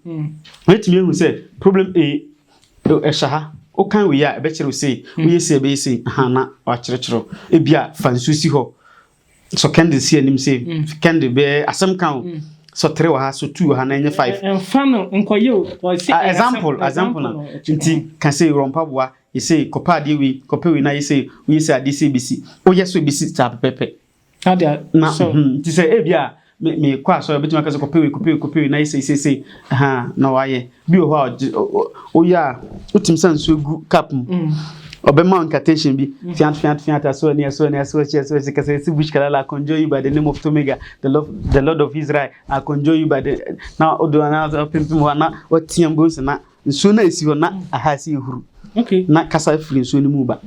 wetumi ehu sɛ problem A ɛhyɛ ha. Wokan wei a ɛbɛkyerɛ wo sei, woyɛ sei ɛbɛyɛ sei, aha na wakyerɛkyerɛ. Ebia fa nsuo si hɔ. So candle si anim sei, candle bɛyɛ asɛm ka o. So three wɔ ha, so two wɔ ha na ɛnyɛ five. Ɛmfa no nkɔyɛ o. Ɔse Ah, example, example na. Nti ka sɛ wurɔ mpaboa, yɛsɛ kɔpɛ adeɛ wei, kɔpɛ wei na yɛsɛ woyɛ sɛ adeɛ sɛ ebesi. Woyɛ so ebesi saa pɛpɛpɛ. Na nti sɛ ebia me me kɔ asɔre obetumi aka sɛ kɔpɛ wei, kɔpɛ wei, kɔpɛ wei na yɛ sɛ sɛ sɛ ha na wayɛ. Bi wɔ hɔ a ɔgye woyɛ a wotumi sa nsuo gu cup mu. Ɔbɛma incantation bi. Fiat fiat fiat aso ani aso ani aso akyi aso akyi kasa esi bush kalala I conjure you by the name of Tomega the Lord, the Lord of Israel, I conjure you by the na odo na pimpim hɔ na wateam bonsi na nsuo na esi hɔ na aha esi ehuru. Na kasa firi nsuo no mu ba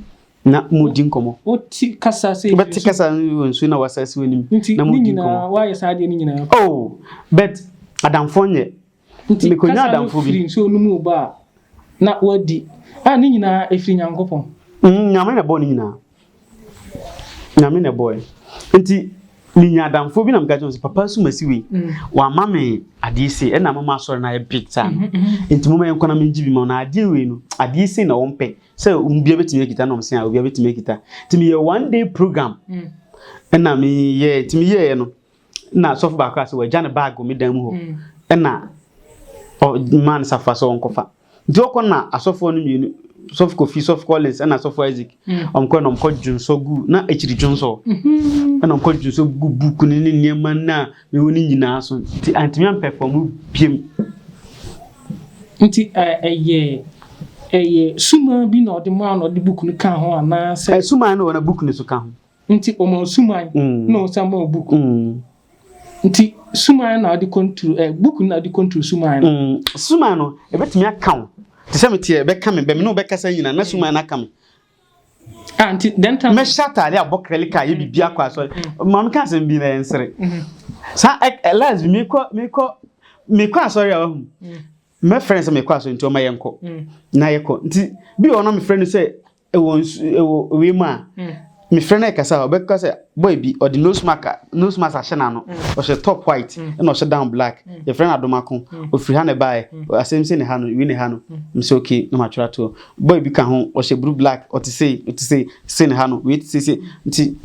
na mo di nkɔmɔ. Woti kasa sɛ Wobɛte kasa wɔ nsuo na wasa si w'anim Nti na mo ne di nyinaa nkɔmɔ. wayɛ saa adeɛ no nyinaa? Oh, but adamfoɔ nyɛ. Nti Mekonya kasa no adamfo bi. firi nsuo no mu ba a na wadi a ne nyinaa ɛfiri Nyankopɔn? Nyame na ɛbɔɔ ne nyinaa. Nyame na ɛbɔɔ. Nti menya adamfoɔ bi na meka kyerɛ no sɛ papa sumasi wei wama me adeɛ sei ɛna mama asɔre no ayɛ big saa no. Nti moma yɛnkɔ na mengye bi ma wo na adeɛ wei no adeɛ sei na wɔmpɛ sɛ obiara bɛtumi akita na ɔm sɛ a obiara bɛtumi akita. Nti meyɛ one day program ɛna meyɛ nti meyɛɛ no na sɔfo baako a sɛ wagya ne bag wɔ me dan mu hɔ ɛna ɔmaa no safa sɛ ɔnkɔfa. Nti ɔkɔ na asɔfoɔ no mmienu, sɔfo Kofi, sɔfo Collins ɛna sɔfo Isaac, ɔmkɔ na ɔmkɔ dwonsɔ gu na akyiri dwonsɔ ɛna ɔmkɔ dwonsɔ gu book no ne nneɛma no a mewɔ no nyinaa so. Nti antumi ampɛfɔm biem. Nti ɛyɛ suman bi na ɔde maa na ɔde book no ka ho anaasɛ? Suman no wɔ na book no so ka ho. Nti ɔma suman na ɔsan ma book. Nti suman na ɔde control book no na ɔde control suman no? Suman no ɛbɛtumi aka wo te sɛ meteɛ ɛbɛka me bɛ me ne wobɛkasa nyinaa na suman no aka me. Ah, nti then time mɛhyɛ ataade abɔ krɛli ka yɛ biribi akɔ asɔre. Maame ka asɛm bi na ɛnsere saa last bi mekɔ asɔre a wahu mɛfrɛ no sɛ mekɔ asɔre nti ɔma yɛnkɔ na yɛkɔ. Nti bi wɔ hɔ na mefrɛ no sɛ ɛwɔ nsu ɛwɔ wei mu a mefrɛ no ɛkasa a ɔbɛka sɛ boy bi ɔde nose mask ahyɛ n'ano, ɔhyɛ top white ɛna ɔhyɛ down black, yɛfrɛ no Adomako, ofiri ha na ɛbaeɛ, asɛm sɛ ne ha no wei ne ha no. Mesɛ okay na matwerɛ ato. Boy bi ka ho, ɔhyɛ blue black, ɔte sei ɔte sei sei ne ha no wei te sei sei. Nti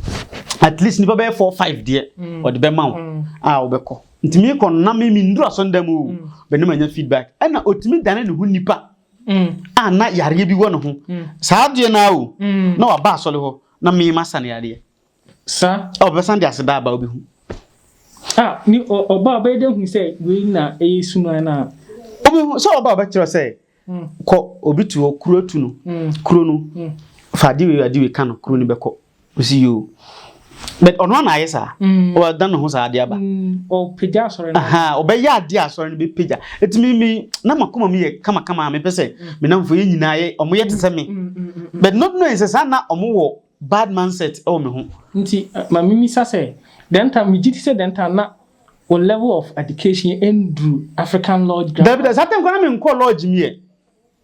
at least nipa bɛyɛ four five deɛ ɔde bɛma wo a wobɛkɔ. Nti mekɔ no na me menduru asɔnda mu o bɛne manya feedback ɛna ɔtumi dane ne ho nipa a na yareɛ bi wɔ ne ho saa adeɛ no a o na waba asɔre hɔ na me masa ne yareɛ. Saa? Ɔbɛsan de aseda aba wobɛhu. Ah, ni ɔba ɔbɛyɛ dɛ hu sɛ wei na ɛyɛ suman no a? Wobɛhu sɛ ɔba ɔbɛkyerɛ sɛ kɔ obi tu hɔ kuro tu no kuro no fa adeɛ wei adeɛ wei ka no kuro no bɛkɔ. Ɔsi yoo. But ɔno ana ayɛ saa. Ɔda ne ho saa adeɛ aba. Ɔpagya asɔre no. Ɔbɛyɛ adeɛ asɔre no bɛpagya. Ɛti mi mi na makoma mu yɛ kamakama a mepɛ sɛ me namfo yɛ nyinaa yɛ ɔmo yɛ te sɛ me. But not knowing sɛ saa na ɔmo wɔ bad mindset ɛwɔ me ho. Nti ma mimisa sɛ then time megye di sɛ then time na o level of education nduru African Lodge grammar. Dabi da saa time kora na menkɔ lodge mi yɛ.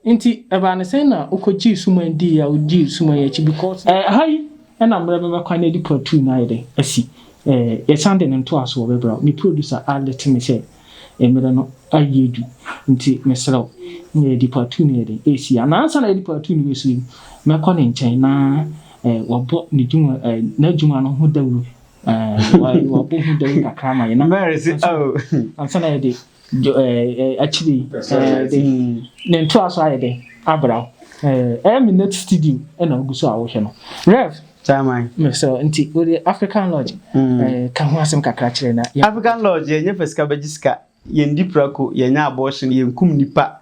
Nti ɛbaa ne sɛn na wokɔgyee suman dii a wogyee suman yi akyi because ɛha yi ɛna mmerɛ bɛma kwan na yɛde part 2 no ayɛ dɛn asi. Yɛsan de ne ntoasoɔ bɛbrɛ wo. Me producer alert me sɛ mmerɛ no ayɛ adu nti mesrɛ wo yɛde part 2 no yɛ dɛn ɛresi. Na ansa na yɛde part 2 no bɛsi no mɛkɔ ne nkyɛn na wabɔ ne dwuma n'adwuma no ho dawuro. Wabɔ ho dawuro kakra ama yɛn na ansa na yɛde akyire yi de ne ntoa so ayɛ dɛ abra wo. Ɛyɛ me net studio ɛna ogu so a wohwɛ no. Rev. Chairman. Mesɛ nti wode African Lodge ka ho asɛm kakra kyerɛ na. African Lodge yɛnyɛ fa sika bɛgye sika, yɛndi prako, yɛnyɛ abortion, yɛnkum nipa.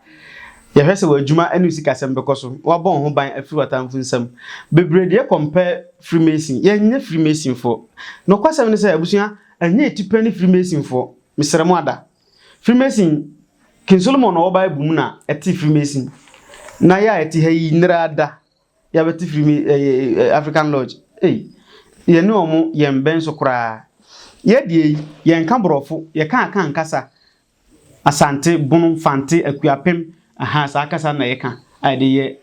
Yɛhwɛ sɛ w'adwuma ne wo sikasɛm bɛkɔ so, woabɔ wo ho ban afiri w'atamfo nsam. Bebree deɛ compare Freemason, yɛnyɛ Freemasonfoɔ. Nokwasɛm ne sɛ abusua, ɛnyɛ atipɛ ne Freemasonfoɔ. Mesrɛ mo ada. Freemason, King Solomon na ɔwɔ Bible mu na ɛte Freemason. Na yɛ a ɛte ha yi nnera da yɛabɛte Freema ɛɛ African Lodge. Ei, yɛne wɔn yɛn bɛn so koraa. Yɛ deɛ yi, yɛnka borɔfo, yɛka Akan kasa. Asante, Bono, Fante, Akuapem, aha, saa kasa na yɛka a yɛde yɛ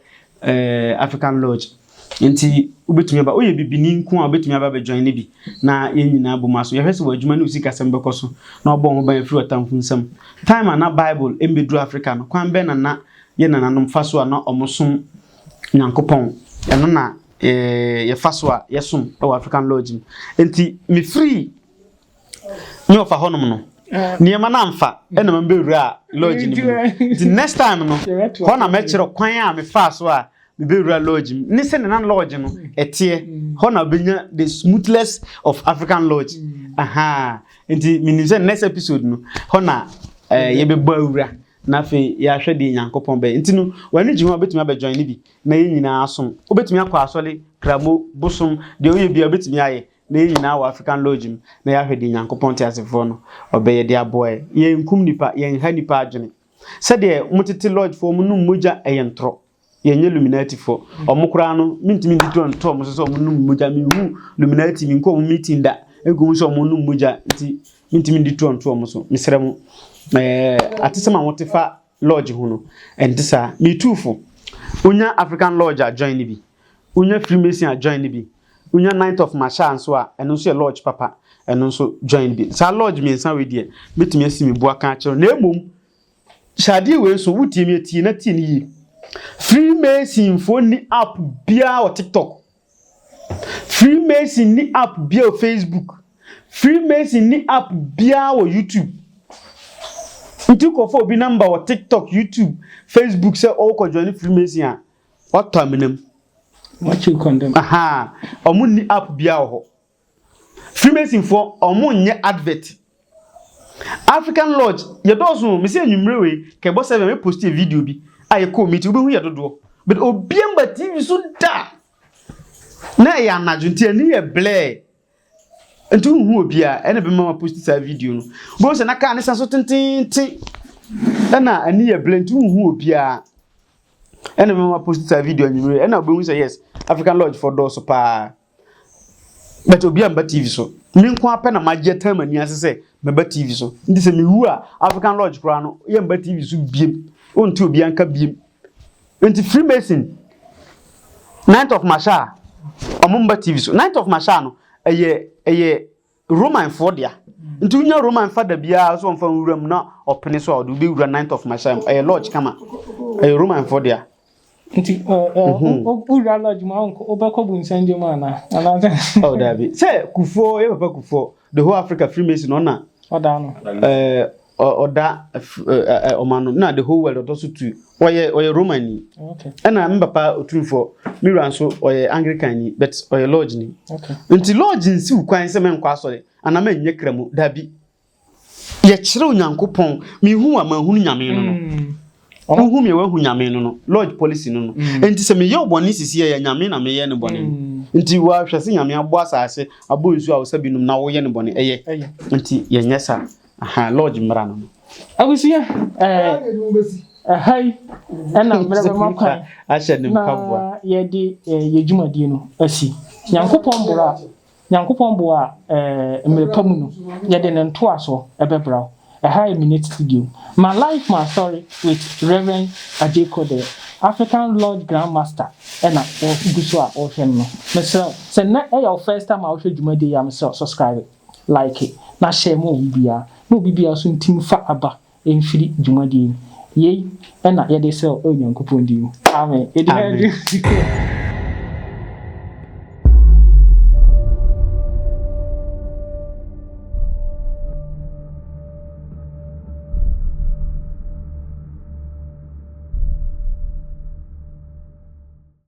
eh, African Lodge. Nti wobɛtumi aba, woyɛ bibini nko a wobɛtumi aba abɛjoin ne bi na yɛn nyinaa bom aso. Yɛhwɛ sɛ w'adwuma ne wo sikasɛm bɛkɔ so na wabɔ ho ban afiri ɔtamfo nsam. Time a na Bible mbɛduru Africa no, kwan bɛn na na yɛn nananom fa so a na wɔsom Nyankopɔn? Ɛno na eh, yɛfa so a yɛsom wɔ African Lodge mu. Nti mefiri me ɔfa hɔnom no, nneɛma no amfa ɛna ma mbɛwura lodge no mu. Nti next time no, hɔ na mɛkyerɛ kwan a mefaa so a mebɛwura lodge mu ne sɛnea na lodge no ɛteɛ. Hɔ na wobɛnya the smoothness of African lodge. Aha, nti menim sɛ next episode no hɔ na yɛbɛbɔ awura na afei yɛahwɛ deɛ Nyankopɔn bɛyɛ. Nti no w'ani gye ho a wobɛtumi abɛjoin no bi na yɛn nyinaa asom. Wobɛtumi akɔ asɔre, kramo, bosom, deɛ woyɛ biara wobɛtumi ayɛ na yɛn nyinaa wɔ African lodge mu na yɛahwɛ deɛ Nyankopɔn teasefoɔ no ɔbɛyɛ de aboa yɛn. Yɛnkum nipa, yɛnha nipa adwene. Sɛdeɛ motete lodge foɔ mo nom mogya ɛyɛ ntorɔ. Yɛnyɛ Illuminati foɔ. Ɔmo koraa no mentumi ndi torɔ nto ɔmo so sɛ ɔmo nom mogya. Menhu Illuminati, menkɔ ɔmo meeting da nkohu sɛ ɔmo nom mogya nti mentumi ndi torɔ nto ɔmo so. Mesrɛ mo, ɛɛ atesɛm a mote fa lodge ho no ɛnte saa. Metu fo, wonya African lodge a join no bi, wonya Freemason a join no bi, wonya Knight of Marshal nso a ɛno nso yɛ lodge papa, ɛno nso join bi. Saa lodge mmiɛnsa wei deɛ mɛtumi asi me bo aka akyerɛ wo. Na mmom hyɛ adeɛ wei nso, wotie me atie na tie no yie. Freemasonfoɔ nni app biara wɔ TikTok. Freemason nni app biara wɔ Facebook. Freemason nni app biara wɔ YouTube. Nti wokɔfa obi number wɔ TikTok, YouTube, Facebook sɛ ɔrekɔ join Freemason a, watɔ amena mu. Wakyi condemn. Aha, ɔmo nni app biara wɔ hɔ. Freemasonfoɔ ɔmo nyɛ advert. African Lodge yɛdɔɔso o, mesi anwummerɛ wei ka ɛbɔ 7 me post video bi a yɛkɔɔ meeting wobɛhu yɛ dodoɔ. But obia mba TV so da. Na ɛyɛ anadwo nti ani yɛ blur. Nti wonhu obiara ɛna bɛma ma post saa video no. Wobɛhu sɛ na kaa ne sa so tententen ɛna ani yɛ blur nti wonhu obiara. Ɛna bɛma ma post saa video anwummerɛ ɛna wobɛhu sɛ yes African Lodge foɔ dɔɔso paa. But obi amba TV so. Me nko ara pɛ na magye atam ani ase sɛ mɛba TV so. Nti sɛ mewu a African Lodge koraa no yɛmba TV so biem. Wonte obiara nka biem. Nti Freemason, Knight of Marshal, ɔmo mba TV so. Knight of Marshal no ɛyɛ ɛyɛ Roman foɔ dea. Nti wonya Roman fada biara sɛ ɔmfa nwura mu na ɔpene so a ɔde wobɛwura Knight of Marshal mu. Ɛyɛ lodge kama. Ɛyɛ Roman foɔ dea. Nti wowura lodge mu a wobɛkɔ bunsɛngye mu anaa? Anaasɛ? Oh daabi. Sɛ Kufuor, yɛ papa Kufuor, the whole Africa Freemason ɔna Ɔda no. ɛɛ ɔda ɔma no na the whole world ɔtɔ so tu. Ɔyɛ ɔyɛ Roman ni. Okay. Ɛna me papa Otumfoɔ, me wura nso ɔyɛ Anglican ni but ɔyɛ lodge ni. Okay. Nti lodge nsiw kwan sɛ mɛnkɔ asɔre anaa mɛnyɛ kramu. Daabi. Yɛkyerɛ Onyankopɔn, mehu a manhunu Nyame no no. Wohu me a woahu Nyame no no. Lodge policy no no. Nti sɛ meyɛ wo bɔne sisi a, ɛyɛ Nyame na meyɛ no bɔne no. Nti woahwɛ sɛ Nyame abɔ asase, abɔ nsuo a wosa binom na woyɛ no bɔne, ɛyɛ? Nti yɛnyɛ saa. Aha, lodge mmara no no. Abusua, ɛɛ, ɛha yi ɛna mmerɛ bɛma kwan ahyɛ ne mpaboa na yɛde yɛ dwumadie no asi. Nyankopɔn boa a, Nyankopɔn boa a, ɛɛ, mmerɛ pa mu no, yɛde ne ntoasoɔ ɛbɛbrɛ wo. Ɛha yɛ Minute Studio. My Life, My Story with Reverend Adjei Kodee, African Lodge Grand Master ɛna wɔgu so a wɔhwɛ no no. Mesrɛ wo, sɛ nnɛ ɛyɛ wo first time a wohwɛ dwumadie yi a, mesrɛ wo subscribe, like na share ma obi biara na obi biara nso ntim fa aba mfiri dwumadie yi. Yei ɛna yɛde srɛ wo ɛwɔ Nyankopɔn din mu. Amen. Yɛdi ha Amen.